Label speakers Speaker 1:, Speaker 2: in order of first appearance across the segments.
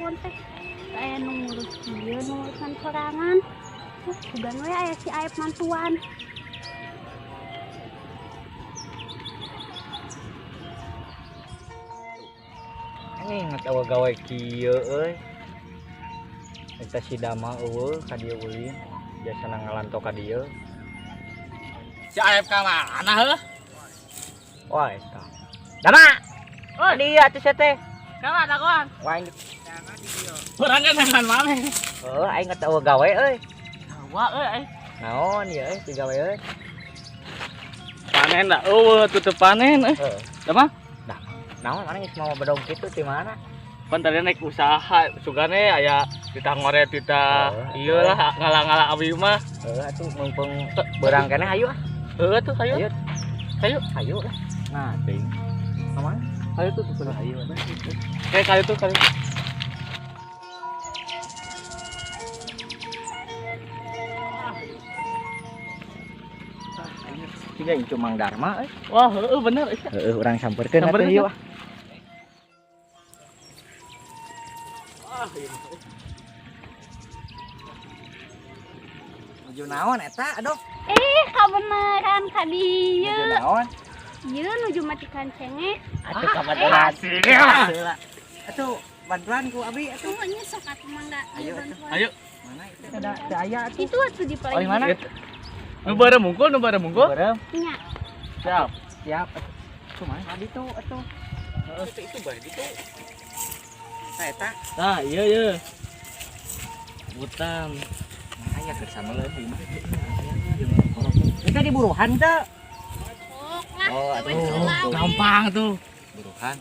Speaker 1: Kebon teh. Aya nu ngurus ieu, nu ngurusan sorangan. Sugan we aya si Aep mantuan.
Speaker 2: Anjing atawa gawe kieu euy. Eta si Dama eueuh ka dieu ulin. Biasana ngalanto ka dieu.
Speaker 3: Si Aep ka mana heuh?
Speaker 2: Wah eta. Dama.
Speaker 3: Oi.
Speaker 2: Dia atuh sia teh.
Speaker 3: Ka mana kawan?
Speaker 2: Wah aing
Speaker 3: Urang kan dengan maneh.
Speaker 2: heuh aing atawa gawe euy.
Speaker 3: Wah euy aing.
Speaker 2: Naon ieu euy digawe euy.
Speaker 3: Panen da eueuh tutup panen euy.
Speaker 2: Heuh.
Speaker 3: Dama?
Speaker 2: Dama. Naon mana geus mau bedog kitu ti mana?
Speaker 3: Pan tadi naik usaha sugane aya titah ngoret titah
Speaker 2: Heuh,
Speaker 3: ieu lah ngala-ngala abi mah.
Speaker 2: Heuh atuh mumpung beurang keneh hayu ah.
Speaker 3: Heuh tuh hayu.
Speaker 2: Ayo.
Speaker 3: Hayu.
Speaker 2: Hayu lah. Nah, ting. Ka mana?
Speaker 3: Hayu tuh tuh.
Speaker 2: Hayu.
Speaker 3: Kayak kali tuh kali.
Speaker 2: Siga incu Mang Dharma euy.
Speaker 3: Wah, heueuh bener.
Speaker 2: Heueuh urang sampeurkeun atuh
Speaker 3: Sampeurkeun,
Speaker 2: ieu ah.
Speaker 3: Ah, ieu.
Speaker 2: Nuju naon eta aduh.
Speaker 1: Eh, kabeneran ka dieu.
Speaker 2: Nuju naon?
Speaker 1: Ieu nuju matikan cengek.
Speaker 2: Atuh kabeneran.
Speaker 3: Asik.
Speaker 2: Atuh bantuan ku abi atuh.
Speaker 1: Tunggu nya sok atuh mangga.
Speaker 2: Ayo, atuh.
Speaker 3: Ayo.
Speaker 2: Mana itu ada teu aya atuh.
Speaker 1: Itu atuh di
Speaker 2: Oh, di mana?
Speaker 3: Nu bareng mungkul, nu bareng mungkul.
Speaker 2: Bareng.
Speaker 1: Nya.
Speaker 3: Siap.
Speaker 2: Siap atuh. Kumaha abi tuh atuh.
Speaker 3: Itu bae gitu.
Speaker 2: Nah eta.
Speaker 3: Nah, iya iya. Hutan.
Speaker 2: Nah, aya keur sameleun ieu mah. Eta di buruhan teu?
Speaker 1: Sok lah.
Speaker 2: Oh, atuh.
Speaker 3: Gampang tuh.
Speaker 2: Buruhan.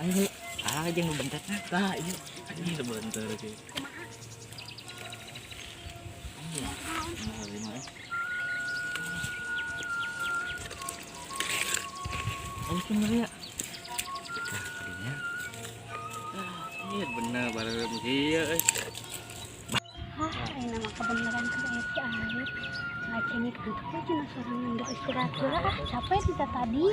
Speaker 2: Ayo. Ah, jeung nu bentetna.
Speaker 3: Tah, iya. Anjing sebentar sih. Oh, bener ya.
Speaker 2: Kadinya.
Speaker 3: Iya bener bareng iya euy.
Speaker 1: Hah, ayeuna mah kebeneran keur aya si Aep. Ngacengek antuk we cenah sorangan geus istirahat heula ah, capek ti tadi.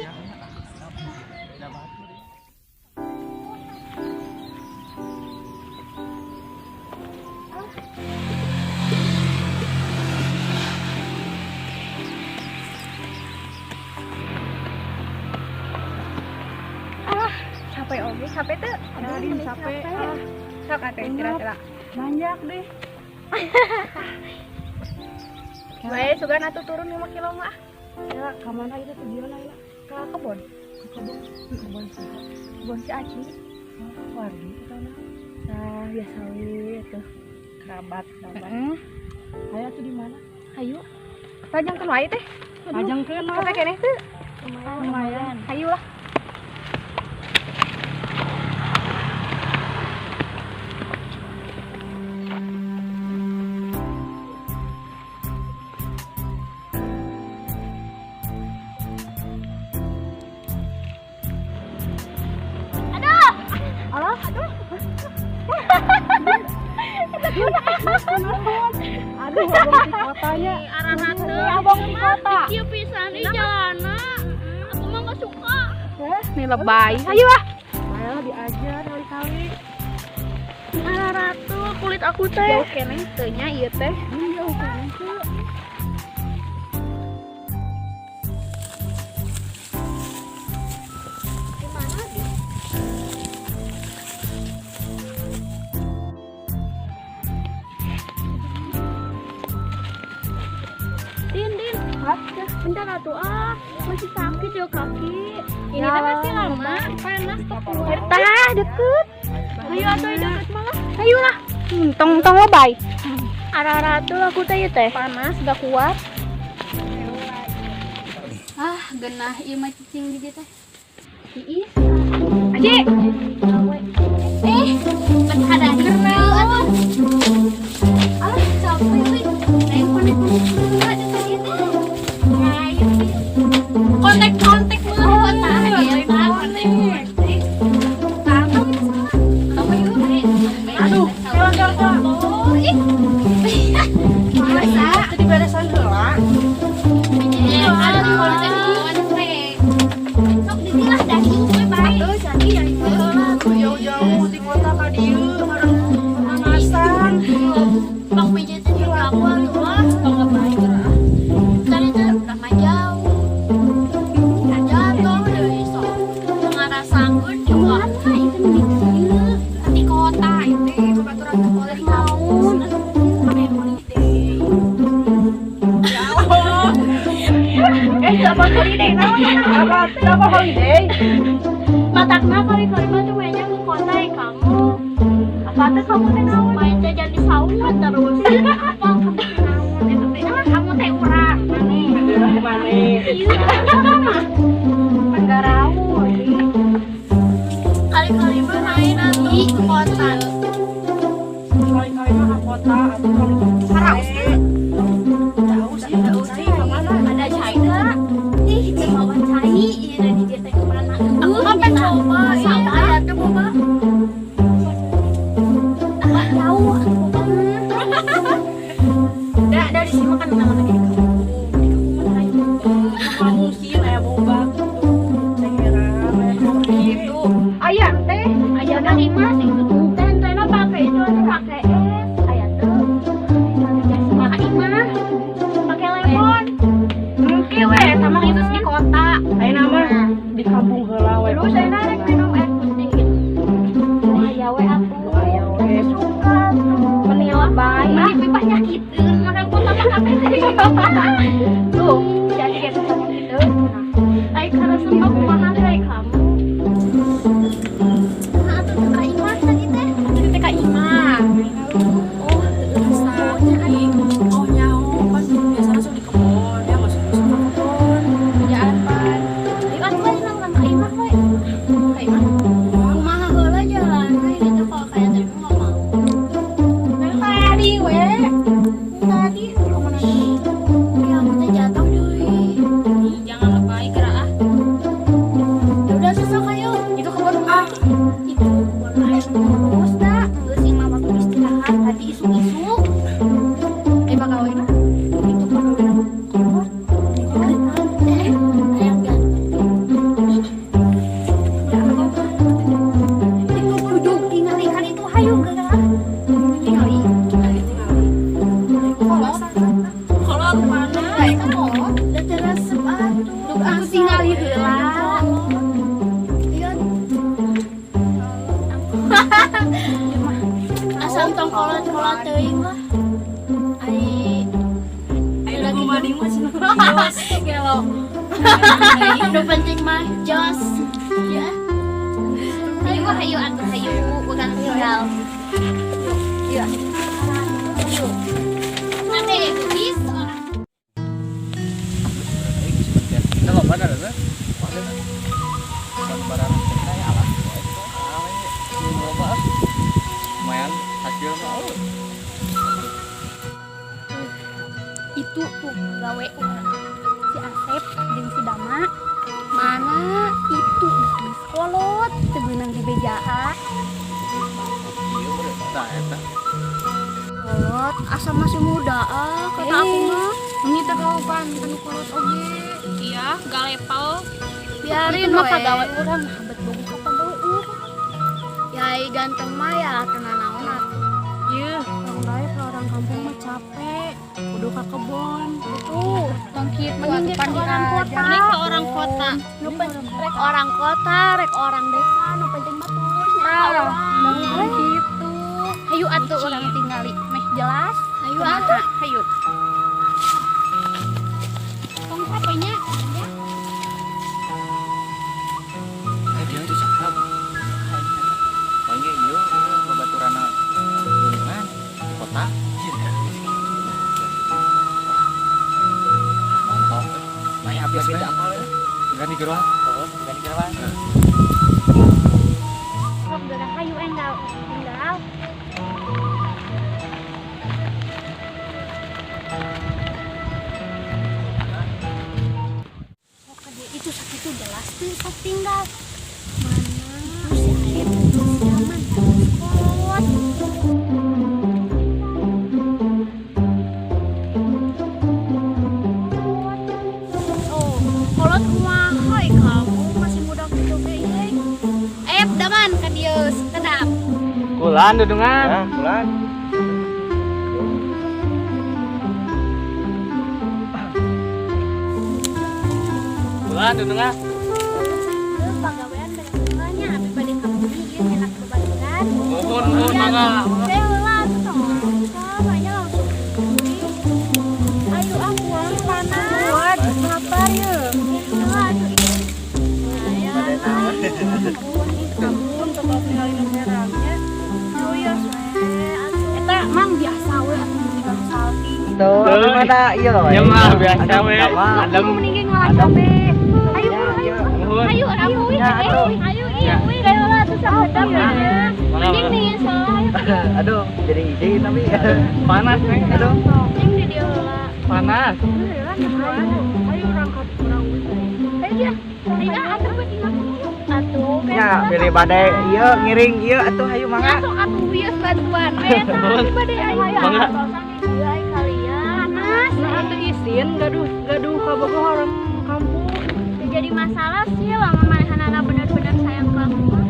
Speaker 4: Ah, capek oge, capek teu?
Speaker 1: Aduh,
Speaker 4: Aduh,
Speaker 1: meni
Speaker 4: capek.
Speaker 1: capek.
Speaker 4: Ah, sok atuh istirahat heula.
Speaker 1: Banyak deh.
Speaker 4: Bae sugan atuh turun 5 kilo mah.
Speaker 1: Ya, ka mana itu tujuan ayeuna?
Speaker 4: Ka kebon.
Speaker 1: Ka kebon. Kebon saha?
Speaker 4: Kebon si Aci.
Speaker 1: Oh, wargi eta mah. Sah biasa we atuh.
Speaker 4: Kerabat, kerabat.
Speaker 1: Heeh. Aya tuh di mana? Hayu.
Speaker 4: Pajangkeun wae teh.
Speaker 1: Pajangkeun lah.
Speaker 4: Capek keneh teu?
Speaker 1: Lumayan.
Speaker 4: Hayu lah.
Speaker 1: Alah, aduh. Aduh, abang di kotanya.
Speaker 5: Arana teu
Speaker 1: Abang di kota.
Speaker 5: kieu pisan ih jalana. Aku mah nggak suka.
Speaker 4: Nih lebay. Hayu ah.
Speaker 1: Bae diajar kali-kali.
Speaker 5: Arana tuh kulit aku teh.
Speaker 4: Jauh keneh teu nya ieu teh.
Speaker 1: Ini jauh keneh teu.
Speaker 5: Di mana di? Din, Din.
Speaker 1: Hah?
Speaker 5: Bentar atuh ah, masih sakit ya kaki. Ini
Speaker 1: Ya,
Speaker 5: teh masih lama, panas tuh keluar.
Speaker 4: Tah, deket.
Speaker 5: Ayo atuh deket malah.
Speaker 4: Hayu lah. Tong-tong lebay.
Speaker 5: Arara tuh aku teh ieu teh.
Speaker 4: Panas, gak kuat.
Speaker 5: Ah, genah ieu mah cicing di dieu teh. Ih,
Speaker 4: Aci.
Speaker 5: eh, ada atuh. Alah, capek euy. Ayo konek-konek ada tadi teh. Ayo. Kontek-kontek mah tah eta kontek-kontek. Tah, aduh, ih. Masa?
Speaker 2: Teu diberesan heula.
Speaker 5: Aduh, kontek-kontek. Sok ditilah daging we bae.
Speaker 4: Atuh, caki yang
Speaker 2: Jauh-jauh di kota ka dieu. Aduh.
Speaker 5: Jauh. Jatuh deui sok. Ngarasakeun juga.
Speaker 1: Mana itu nu dieu?
Speaker 5: Di kota itu babaturan teh boleh
Speaker 1: Naon?
Speaker 5: Mana holiday.
Speaker 4: Apa holiday? Apa holiday?
Speaker 1: Matakna kali-kali mah tuh mainnya ke kota ya kamu. Apa tuh kamu teh naon?
Speaker 5: Main jajan di sauna terus.
Speaker 1: Apa kamu teh naon? Eta teh ah, kamu teh urang maneh.
Speaker 4: Mana?
Speaker 1: Iya, mah. Panggarau.
Speaker 5: Kali-kali mah main atuh ke kota.
Speaker 4: Kali-kali mah ke kota atau kalau
Speaker 5: Haraus teh.
Speaker 4: jauh sih, jauh sih, kemana?
Speaker 5: Ada China.
Speaker 1: Ih, teu bawa cai ieu da di dieu teh kemana?
Speaker 5: Aku mah pengen coba. Sama aya teh boba.
Speaker 1: Ah, jauh atuh boba mah.
Speaker 4: Da, dari sini makan nama lagi di kampung. Di kampung mana ayo? Mungkin aya boba gitu. Cengeran, aya gitu. Aya teh,
Speaker 1: Aya kan imah sih teh teh pake itu atau pake es. Aya teh. Maka imah pake lemon.
Speaker 4: Mungkin we
Speaker 5: Sama itu di kota.
Speaker 4: Aya nama di kampung heula we.
Speaker 1: Terus saya rek minum air putih gitu. Aya we atuh.
Speaker 4: Aya we.
Speaker 1: Suka
Speaker 4: Mending bae.
Speaker 5: Mani pipah nyakitin orang kota mah kabeh teh.
Speaker 1: Tuh, jadi kayak sama gitu.
Speaker 5: Ai karena semua kumaha teh kamu. Nah, atuh teh ka imah tadi teh.
Speaker 4: Tadi teh ka imah.
Speaker 5: Oh,
Speaker 4: Jadi, oh nyaho kan biasanya langsung di kebun, dia nggak suka suka kebun.
Speaker 5: ya apa? Ayo atuh we nang ka imah we. Ka imah. Kumaha heula jalanna ini teh kalau kayak tadi mah nggak mau.
Speaker 4: Nah, tadi we. Tadi kemana?
Speaker 5: Ya aku teh jatuh deui.
Speaker 4: Jangan lebay gerak ah.
Speaker 5: Ya udah susah kayu.
Speaker 4: Itu kebun ah.
Speaker 5: Itu kebun air terus dah. Geus imah waktu istirahat tadi isuk-isuk.
Speaker 4: Eh bakal we mah.
Speaker 5: Itu pegawai kolot. Eh, ayam ganteng.
Speaker 4: Ya apa?
Speaker 1: Itu kudu tingali kan itu hayu geura.
Speaker 4: Tingali. Tingali. Kolot. Kolot mana?
Speaker 5: Itu kolot. Da teu resep atuh.
Speaker 1: Aku tingali heula.
Speaker 5: Iya. Asal tong kolot-kolot teuing lah. Ai
Speaker 4: Ayo lagi mading mah cenah. Gelo.
Speaker 5: nu penting mah jos. Ya.
Speaker 1: Hayu hayu atuh hayu bukan tinggal.
Speaker 5: Iya. Nanti bis orang
Speaker 3: Kita loba ada teh. Barang kita ya alah. Loba. Lumayan hasil mah. Oh.
Speaker 1: Itu tuh gawe urang. Si Asep jeung si Dama
Speaker 5: mana?
Speaker 1: itu geus kolot teu beunang di BJA.
Speaker 3: Iya, bre. Tah eta.
Speaker 5: Kolot asa masih muda ah kata aku mah.
Speaker 4: Ini teh kapan anu kolot oge. Iya, gak level.
Speaker 5: Biarin
Speaker 1: Itu mah
Speaker 5: we.
Speaker 1: pagawe urang nah bet boga ka pagawe urang.
Speaker 5: Ya ai ganteng mah ya teu nanaon atuh.
Speaker 4: Iya, orang daek ke orang kampung mah capek. Kudu ka kebon.
Speaker 1: Tuh,
Speaker 5: Tong kitu
Speaker 1: mending
Speaker 5: atuh
Speaker 1: ge ke orang kota.
Speaker 5: Mending ke orang kota. Nu rek orang kota, rek orang desa, nu penting mah tulus nya ka urang.
Speaker 1: Gitu. Hayu atuh urang tingali meh jelas.
Speaker 5: Hayu atuh.
Speaker 1: Hayu. Tong apanya? Ya.
Speaker 3: Eh dia itu cakep. Pokoknya iya, babaturana gunungan di kota. Wah. Mantap. Nah, ya habis beda apa ya? Ganti geroan. Ganti geroan.
Speaker 1: Sok geura hayu enggal tinggal. Sok ka dieu itu sakitu jelas teu sok tinggal. Mana itu si Aep si Daman kolot.
Speaker 5: Oh, kolot kumaha eh, kamu masih muda gitu ge ieu.
Speaker 1: Aep Daman ka dieu sekedap.
Speaker 3: Kulan dudungan. Ya, kulan. Kumaha dunungan?
Speaker 5: Heuh, pagawean beres heula nya, abi bade ka bumi ieu enak babaturan.
Speaker 3: Mohon, mohon mangga.
Speaker 5: Teh heula atuh tong aya langsung.
Speaker 4: Ayo ah pulang panas. Lapar ya.
Speaker 5: Heula atuh. Aya.
Speaker 4: Ampun, toko tinggalin herangnya.
Speaker 5: Cuyos we atuh.
Speaker 1: Eta mang biasa we atuh tinggal salting.
Speaker 2: Tuh, ada iya.
Speaker 3: Ya mah biasa we. Adem.
Speaker 1: Mending ngalah capek. Ayo buru ayo.
Speaker 3: Mohon.
Speaker 5: Ayo ayo
Speaker 2: Ya, atuh.
Speaker 5: ayo iya we kayak lah tuh sahabat ya. Mending nih soalnya
Speaker 2: Aduh, jadi izin tapi.
Speaker 3: Panas, Neng.
Speaker 2: Aduh.
Speaker 5: mending di dia heula.
Speaker 3: Panas.
Speaker 4: Ayo urang ka urang.
Speaker 5: Ayo dia. Ayo atuh we tinggal. Atuh
Speaker 2: Ya, pilih badai ieu ngiring ieu atuh hayu mangga.
Speaker 5: Masuk atuh wios bantuan we tah bade ayo.
Speaker 3: Mangga.
Speaker 5: Kalian. Panas.
Speaker 4: Nah, atuh isin gaduh gaduh kabogoh orang kampung.
Speaker 5: Jadi masalah sih lama manehanana bener-bener sayang ka aku mah.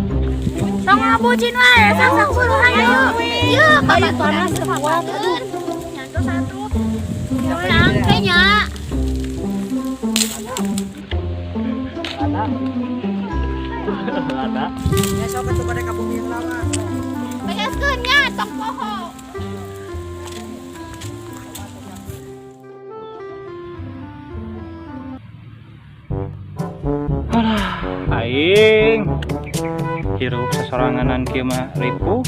Speaker 5: Sok ngabucin wae, sok sok buru ayo. Yuk,
Speaker 4: Ayo panas kuat.
Speaker 5: Nyanto satu. Urang teh nya.
Speaker 2: Ada. Ada.
Speaker 6: Ya sok atuh bade ka bumi heula mah.
Speaker 5: Bereskeun nya tong poho.
Speaker 3: Aing hirup sesoranganan kieu mah ripuh.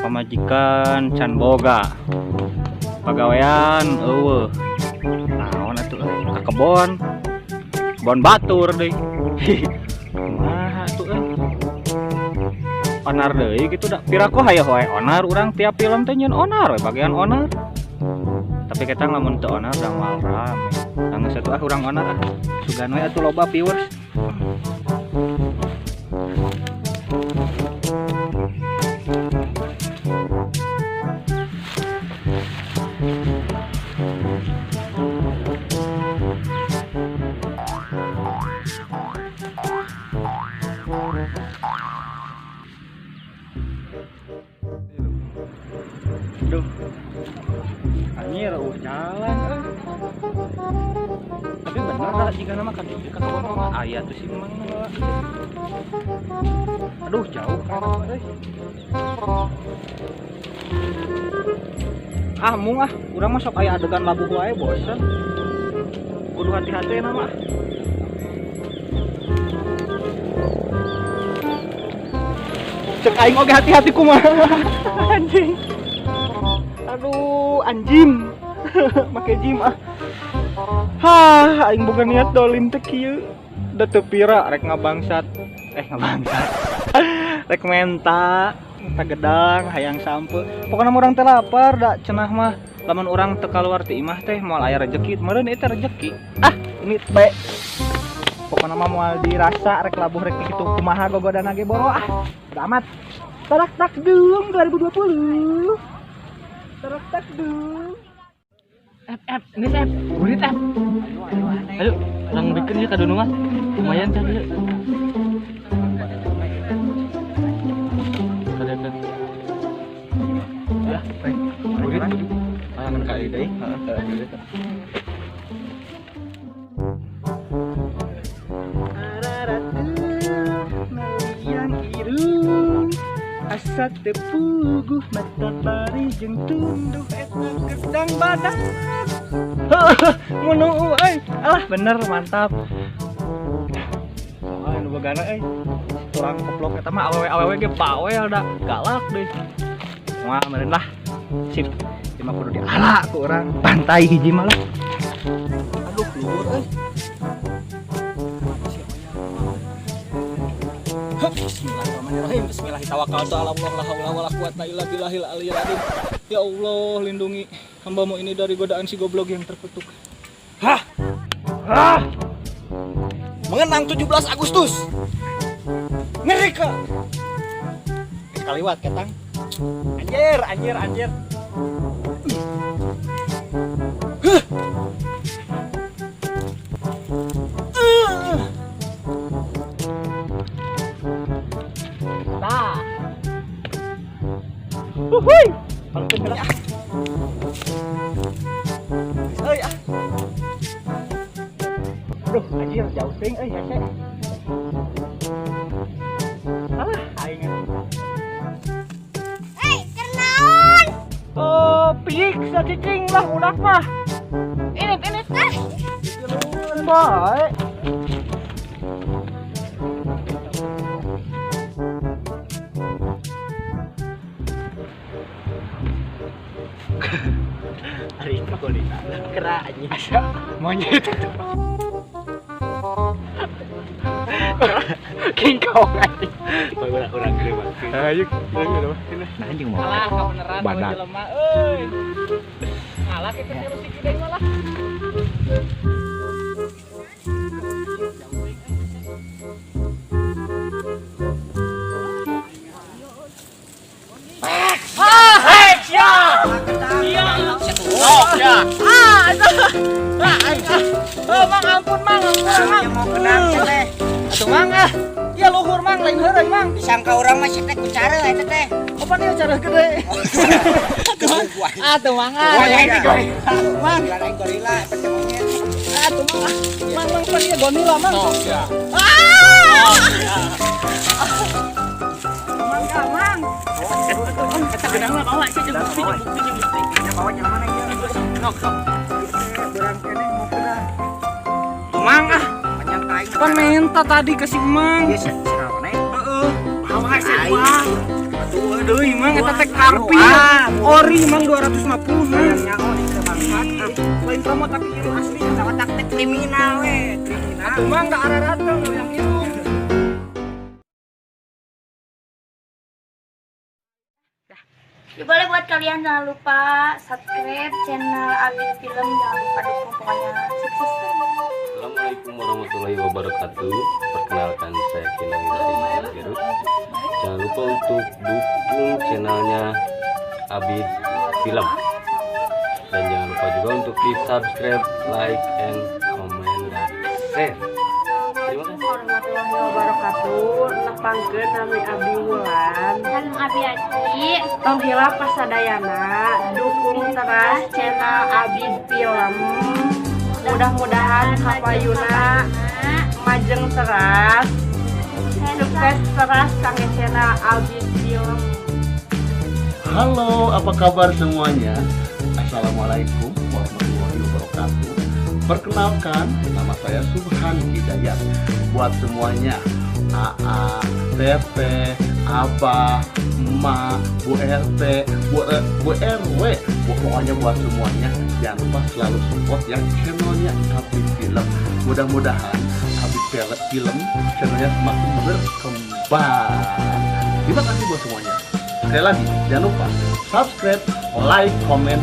Speaker 3: Pamajikan can boga. Pagawean eueuh. Naon atuh euy? Ka kebon. Kebon batur deui. Kumaha atuh euy? Onar deui kitu da. Piraku hayoh wae onar urang tiap film teh nyeun onar we bagian onar. Tapi kita lamun teu onar da moal rame. Geus atuh ah urang onar ah. Sugan we atuh loba viewers. Aduh. Anjir, jalan euy. Tapi bener dah jika nama ka dieu ka kebon mah aya tuh si Mang mah. Aduh, jauh kan euy. Ah, mung ah, urang mah sok aya adegan labuh wae bosen. Kudu hati-hati na mah. Cek aing oge hati-hati kumaha. Anjing. Aduh, anjing. Make jim ah. Hah, aing boga niat dolim teh kieu. Da teu pira rek ngabangsat. Ngabangsat. Rek menta, menta gedang, hayang sampe. Pokona mah urang teh lapar da cenah mah. Lamun urang teu kaluar ti imah teh moal aya rejeki. Meureun ieu teh rejeki. Ah, ini teh. Pokona mah moal dirasa rek labuh rek kitu kumaha gogodana ge boro ah. Da amat. Tarak tak dung 2020. Tarak tak dung. Ep, geus ep, burit ep. Ayo, urang bikin ieu ka dunungan. Lumayan can ieu. Kadekeun. Ya, burit. Ah, ngan ka ieu deui. Heeh, burit.
Speaker 2: Asa teu puguh mata bari jeung tunduh eta gedang badak. Ngono euy. Alah bener mantap. Wah, nu bogana euy. Urang koplok eta mah awewe-awewe ge bawel da galak deui. Wah, meureun lah. Sip. Ieu mah kudu diala ku urang. Pantai hiji mah lah. Aduh, luhur euy.
Speaker 3: Bismillahirrahmanirrahim. Bismillahirrahmanirrahim. La haula wala quwata illa billahil aliyil azim. Ya Allah, lindungi hambamu ini dari godaan si goblok yang terkutuk.
Speaker 6: Hah? Hah? Mengenang 17 Agustus. Ngeri ke. Sekaliwat ketang. Anjir, anjir, anjir. Huh.
Speaker 2: Tah. Wuhui. Pangkeun heula.
Speaker 6: Euy ah.
Speaker 2: Aduh, anjir jauh teuing euy hese. Ah, aing.
Speaker 5: Hei, kernaon?
Speaker 2: Oh, piik cicing lah unak mah. Ini. Bae. Hari itu golina kera anjing. Asa monyet. King Kong anjing. Urang gede mah. Ayo, nah anjing mau.
Speaker 3: Alah, kabeneran
Speaker 2: Badak.
Speaker 3: Jelema euy. Alah kita tiru si gede mah lah.
Speaker 2: Oh, Mang, ampun Mang, ampun Mang.
Speaker 6: Mau kenang teh.
Speaker 2: Atuh Mang ah. Ieu luhur Mang, lain heureuy Mang.
Speaker 6: Disangka urang mah si teh ku cara eta teh.
Speaker 2: Apa nih cara gede? Atuh Mang ah.
Speaker 6: Mang, lain gorila eta teh monyet.
Speaker 2: Atuh Mang ah. Mang, Mang pan ieu gorila Mang. Mang, ah, Mang.
Speaker 4: Eta gedang lah bawa sih jeung bukti jeung bukti jeung bukti.
Speaker 6: Bawa jeung mana ieu?
Speaker 4: Sok sok.
Speaker 6: Berang keneh mau kenang.
Speaker 2: Mang ah.
Speaker 6: Panjang ka aing.
Speaker 2: Pan menta tadi ke si Mang.
Speaker 6: Ieu sinaon eh?
Speaker 2: Heeh.
Speaker 4: Bawa sih
Speaker 6: Aing.
Speaker 4: wah.
Speaker 2: Atuh deui Mang eta teh karpi. Ori Mang 250 Mang.
Speaker 6: Nyaho di ke bangsat.
Speaker 2: Lain promo tapi ieu asli.
Speaker 6: Sama taktik kriminal we, kriminal.
Speaker 2: Atuh Mang da ararateng yang ieu.
Speaker 5: Ya, boleh buat kalian jangan lupa subscribe channel Abid Film, jangan lupa dukung pokoknya sukses terus.
Speaker 7: Assalamualaikum warahmatullahi wabarakatuh. Perkenalkan saya Kinang dari Garut. Jangan lupa untuk dukung channelnya Abid Film. Dan jangan lupa juga untuk di subscribe, like, and comment, dan share. Terima kasih.
Speaker 4: Warahmatullahi wabarakatuh. Nepangkeun nami Abi Wulan.
Speaker 5: Salam Abi Aci.
Speaker 4: Tong hilap pasadayana, dukung terus channel Abid Film. Mudah-mudahan kapayuna majeng teras, sukses teras kangge channel Abid Film.
Speaker 8: Halo, apa kabar semuanya? Assalamualaikum warahmatullahi wabarakatuh. Perkenalkan, nama saya Subhan Hidayat. Buat semuanya, AA, TT, Abah, Ma, Bu RT, Bu RW, pokoknya buat semuanya, jangan lupa selalu support ya channelnya Abid Film. Mudah-mudahan Abid Film channelnya semakin berkembang. Terima kasih buat semuanya. Sekali lagi, jangan lupa subscribe, like, comment,